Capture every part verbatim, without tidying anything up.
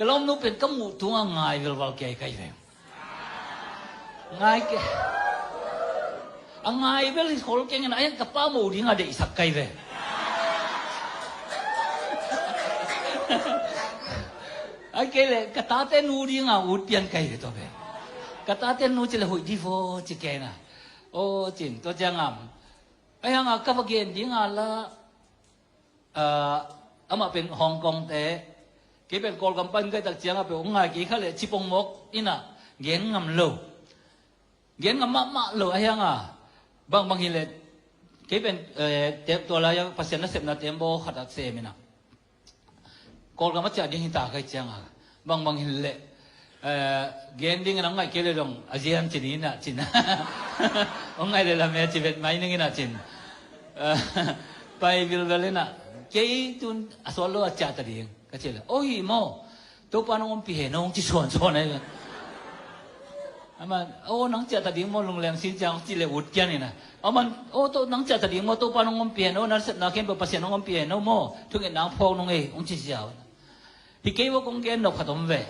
Ka lawmnu pen ka muh tungah ngai velval kei kai ve. Ngai kei. A ngai vel hi khol keng in a, a hiang ka pa mo dinga deihsak kai ve. A kei le ka tate nu dinga ut pian kai ve tua ve. Ka tate nu ci le hoih di vo ci kei na. O cin tua ciangam. A hianga ka va gen dinga la. Ah, amah pen Hong Kong te, kei pen Kawlgam pan kai tak cianga pe ong ngai kei kha le cipong mawk ina gen ngam lo. Gen ngam mahmah lo a hianga. Bangbang hi le kei pen, eh, tem tua lai a Pasian nasepna tembaw khat a sem ina. Kawlgam a ciah ding hi ta kai cianga. Bangbang hi le Eh, gen ding in a ngaih kei le dong a zian cin hi na cin. Ong ngaih le lam e ci vet mai ning in a cin. Eh, pai vilvel in a kei tun a sual lo a ciah ta ding ka ci le. O hi maw. Topa nong ompih hen ong ci suan suan ai. Aman, o nang ciah ta ding maw lungleng sin ciang ci le ut kian in a. Aman, o to nang ciah ta ding maw Topa nong ompih hen o nasepna khem Pasian nong ompih hen o maw. Thungetna ang phawk nong ei ong ci siau. Hi kei ua kong gen nop khat om ve.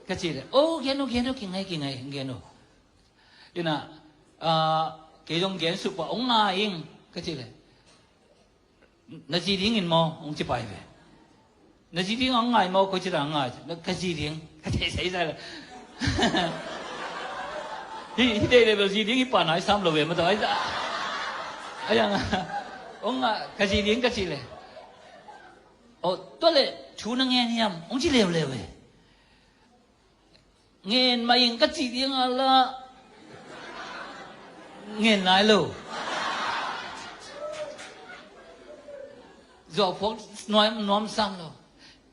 Ka ci le, o gen o gen o kingai kingai gen o. Ina, ah, kei zong gen suk pa ong ngai ing. Ka ci le, na zi ding in maw ong ci pai ve. Na zi ding ong ngai maw koi ci ta ngai. Ka zi ding. Ka ci sai sai le. Hi, hi dei le bel zi ding hi pa nai sam lo ve ma ta. Ai ta. Ai ang. Ong ngai, ka zi ding ka ci le. O, tua le thu na ngen hiam ong ci leuleu e. Ngen mah ing ka cih dinga la ngen nai lo. Zawhphuak nuam sam lo.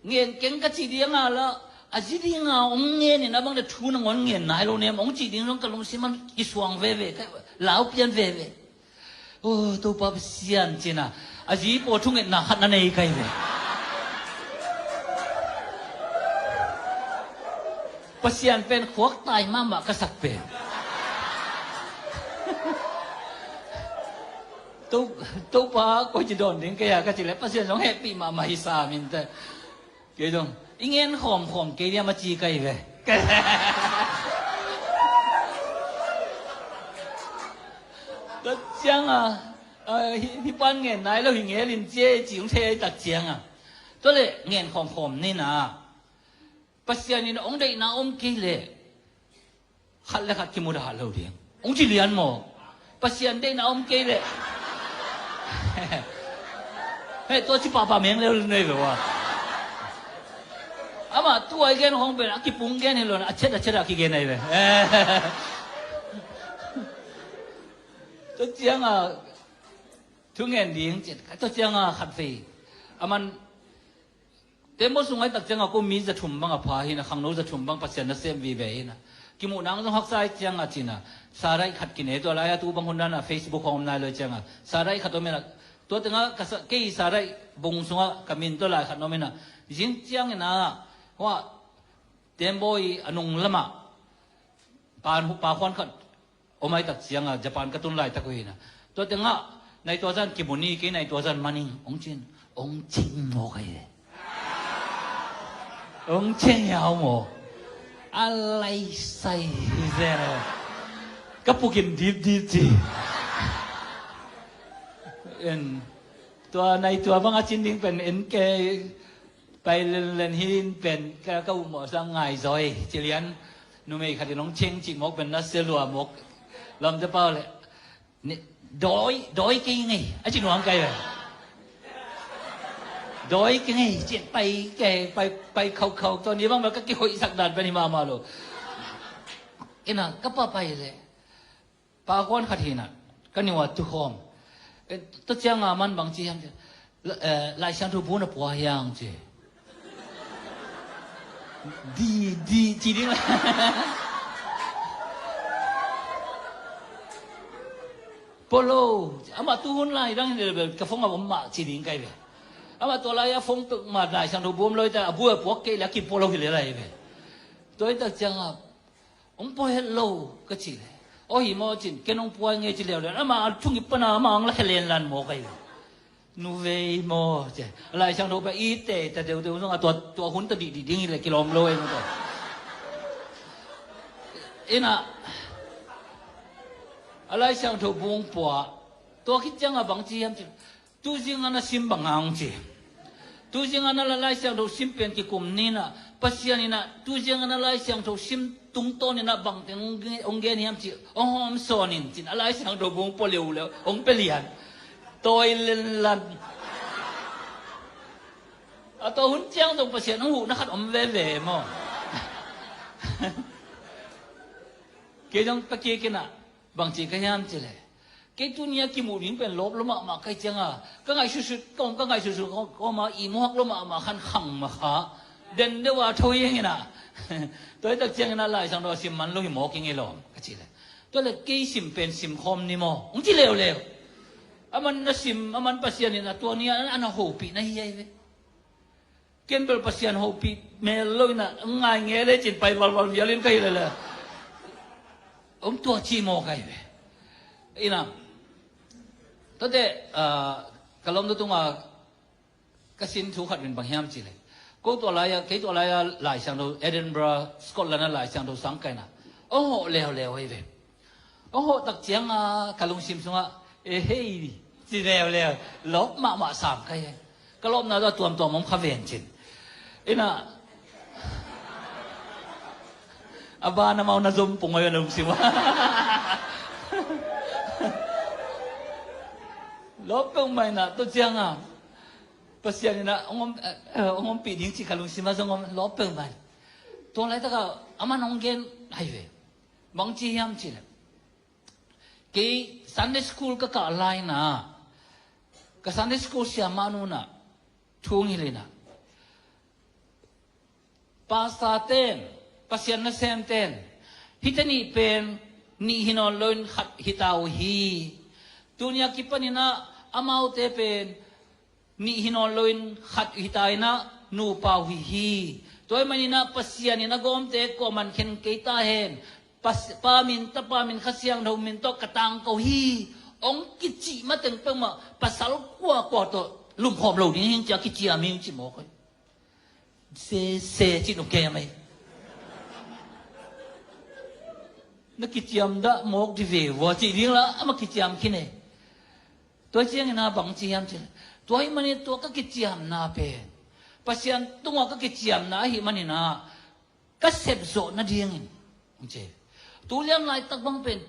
Ngen keng ka cih dinga la a zi dinga ong ngen in a bang le thu na ngon ngen nai lo nem ong cih ding zong ka lungsim an kisuang veve, ka lau pian veve. O Topa Pasian cina a zi paw thungetna khat na nei kai ve. Pasian pen khuak tai mahmah ka sak pen. To, Topa koi ci dawn ding kei a ka ci le Pasian zong hehpih mahmah hi sa min te. Kei zong i ngen khawmkhawm kei diam a ci kai ve. Tua cianga hi pan ngen nai lo hi ngel in cia ci ung thei tak cianga tua le ngen khawmkhawm nina Pasian in ong deihna om kei le khat le khat kimu dah lo ding. Ong ci lian maw? Pasian deihna om kei le. Hei, tua ci pahpah meng leu nei ve ua. Amah tuai gen hong pen a kipung gen hi lo na a chet a chet a kigen ai ve. Tua cianga thu ngen ding chet tua cianga khat vei. Aman Tembaw sung ai tak cianga ko mi za thum bang a pha hina khangno za thum bang Pasian na sem vive hina. Kimuh nang zong haksa ai cianga cina. Sarai khat kine tua lai a tu bang hun dana Facebook hong om nai lo cianga. Sarai khat om ina. Tua tenga ka sa, kei sarai bung sunga ka min tua lai khat om ina. Zing ciang ina. Hua tembaw i a nung lama. Pa, pa khuan khat Om ai tak cianga Japan ka tun laitak uh hina. Tua tengah nai tua zan kimu ni kei nai tua zan maning ong cin ong cing maw kai e. Ong cing yau maw. A lai sai hi zel. Ka pukin dip dip ci. En tua nai tua bang a cin ding pen en kei. Pai lenlen hin pen ka ka umawh sang ngai zawi ci lian. Numei khat in hong cheng cih mawk pen na sia lua mawk. Lamte pau le dawi dawi kei ngei a ci nuam kai ve. Dawi kei ngei ci pai kei pai pai khaukhau tawh ni bang bel ka kihoihsak dan pen hi mahmah lo. Ina ka pa pai le. Pa kuan khat hina ka niwa tukhawm. Tua cianga man bang ci hiam ci. Laisiangtho bu na pua hiang ci. Di di ci ding. Polo amah tuhun lai dang hi le bel ka fong a om mah ci ding kai ve. Amah tua lai a fong pek mah laisiangtho bu om loi ta a bu a puak kei le a ki polo hi le lai ve. Tua hi tak cianga Hong pua het lo ka cih le. Aw hi maw cin ken hong pua nge ci leuleu ama a thungip pana ama hong la khe lenlan maw ka hi ve. Nu vei maw, ci. A Lai Siangtho pen i te ta deuhdeuh zong a tua, tua hun ta dihdih ding hi le kilawm lo ei maw tua. Ina, a Lai Siangtho bung pua, tua khit ciangah bang ci hiam ci. Tu zingah na sim bang hang ci. Tu zingah na Lai Siangtho sim pen kikum ni ina, Pasian ina, tu zingah na Lai Siangtho sim tungtawn ina bangteng hong gen hiam ci, hong hawm sawn in cin, a Lai Siangtho bung pua leuleu, hong pia lian. Tawi lenlan. A tua hun ciang zong Pasian hong huhna khat om veve maw. Kei zong pakik ina, bang ci ka hiam ci le. Kei tuni a kimuh ding pen lawp lo mahmah kai cianga, ka ngaihsutsut ka om, ka ngaihsutsut ka om a i muhak lo mahmah khan khang mah kha. Den deuh a tho hiang ina. Tua hi tak ciangina Lai Siangtho a sim man lo hi mawk ing ei lawm ka ci le. Tua le kei sim pen sim khawm ni maw, hong ci leuleu. Aman na sim, aman Pasian in a tua ni a, a na hopih na hi ai ve. Ken bel Pasian hopih mel lo ina, ngai nge le cin pai valval vialin ka hi lele. Om tua ci maw ka hi ve. Ina. Tate, ah, ka lawm tu tunga ka sin thu khat min bang hiam ci le. Ko tua lai-a, kei tua lai-a Lai Siangtho, Edinburgh, Scotland a Lai Siangtho sang kaina. Ong hawh leuleu hi ve. Ong hawh tak cianga ka lungsim sungah, e hei, ci leuleu. Lawp mahmah sam ka hi. Ka lawpna tua tuamtuam om kha ven cin. Ina, a ban amau na zom pung oi a lungsim ah. Lawp peuhmah ina, tua cianga. Pasian ina, ong om, eh, ong ompih ding ci ka lungsim ah zong om lawp peuhmah. Tua laitaka, aman ong gen, hai ve. Bang ci hiam ci le. Kei Sunday school ka kah laina, ka Sunday school siamah nuna, thung hilina. Pastor ten, Pasian nasem ten, hite nih pen, nih hi nawn loin khat hita uh hi. Tunia kipanina, amaute pen, nih hi nawn loin khat hita ina nupa uh hi hi. Tua hi manina Pasian ina gawmte kuaman khen kei ta hen. Pas-, Pa min, Tapa min, Kha Siangtho min tawh ka tangko hi. Ong kicih mateng peuhmah, pasal kuakua tawh lumkhawm lo ding hing cia kiciam hing ci mawk oi. Se, se, ci nung kei amai. Na kiciam dah mawk di ve vua ci ding la, ama kiciam khin e. Tua ciangina bang ci hiam ci le. Tua hi manina tua ka kiciamna pen. Pasian tungah ka kiciamna ahi manina. Ka sepzawh nadingin, hong ci. Tu lian laitak bang pen,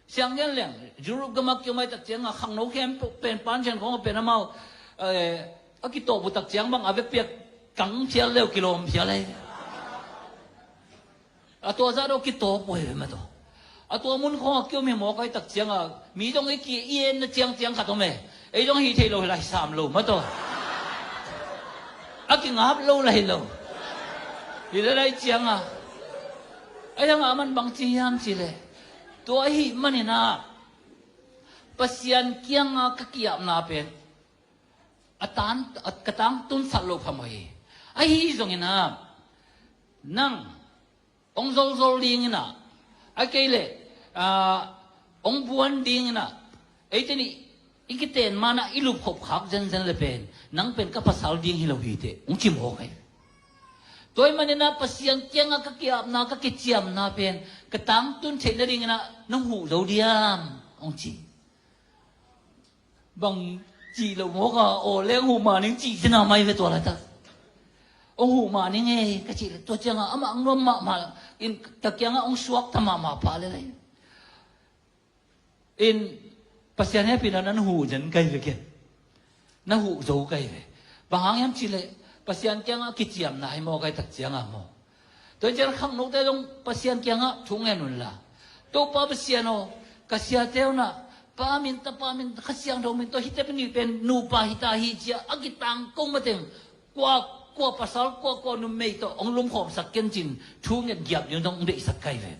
siang lian liang, Europe gam a kiom ai tak cianga, khangno khempeuh pen, pancian khawng a pen amau, eh, a kitawp uh tak ciang bang, a vekpi a kang phial leu, kilawm phial ai. A tua zah dawh kitawp uh ai ve mah tawh. A tua mun khawng a kiom hi mawk ai tak cianga, mi dong i ki, i enna ciangciang khat om e. Ei zong hi thei lo hi lai sam lo mah tawh. A kingap lo lai lo. Hi le lai cianga. Ai hanga man bang ci hiam ci le. Tua ahi manina. Pasian kianga ka kiapna pen. A tan, a, ka tangtun sat lo phamawh hi. Ahi zongina. Nang. Ong zolzol dingina, a kei le, ah, ong buan dingina, eite nih, i kiten mana i lupkhop khak zenzen le pen, nang pen ka pasal ding hi lo hi te, ong ci mawk ai. Tua hi manina Pasian kianga ka kiapna, ka kiciamna pen, ka tangtun theih nadingina, nong huh zo diam, ong ci. Bang cih lo mawk a, aw leng huh mah ning cih zina mai ve tua laitak. Ong huh mah ning e, ka cih le tua cianga, amah ong nuam mahmah, in ka kianga ong suak ta mahmah pah le lai. In Pasian hehpihna nan huh zen kai ve ken. Na huh zo kai ve. Bang hang hiam cih le, Pasian kianga kiciamna hi maw kai tak cianga maw. Tua cian khangnote zong Pasian kiangah thu ngen unla. Topa Pasian aw, ka siate unah, Pa min, Tapa min, Kha Siangtho min tawh, hite pen nih pen nupa hita hi cia, a kitang kong mateng, kua, kua pasal, kua, kua numei tawh, ong lumkhawmsak ken cin, thu ngen giap ding zong ong deihsak kai ve.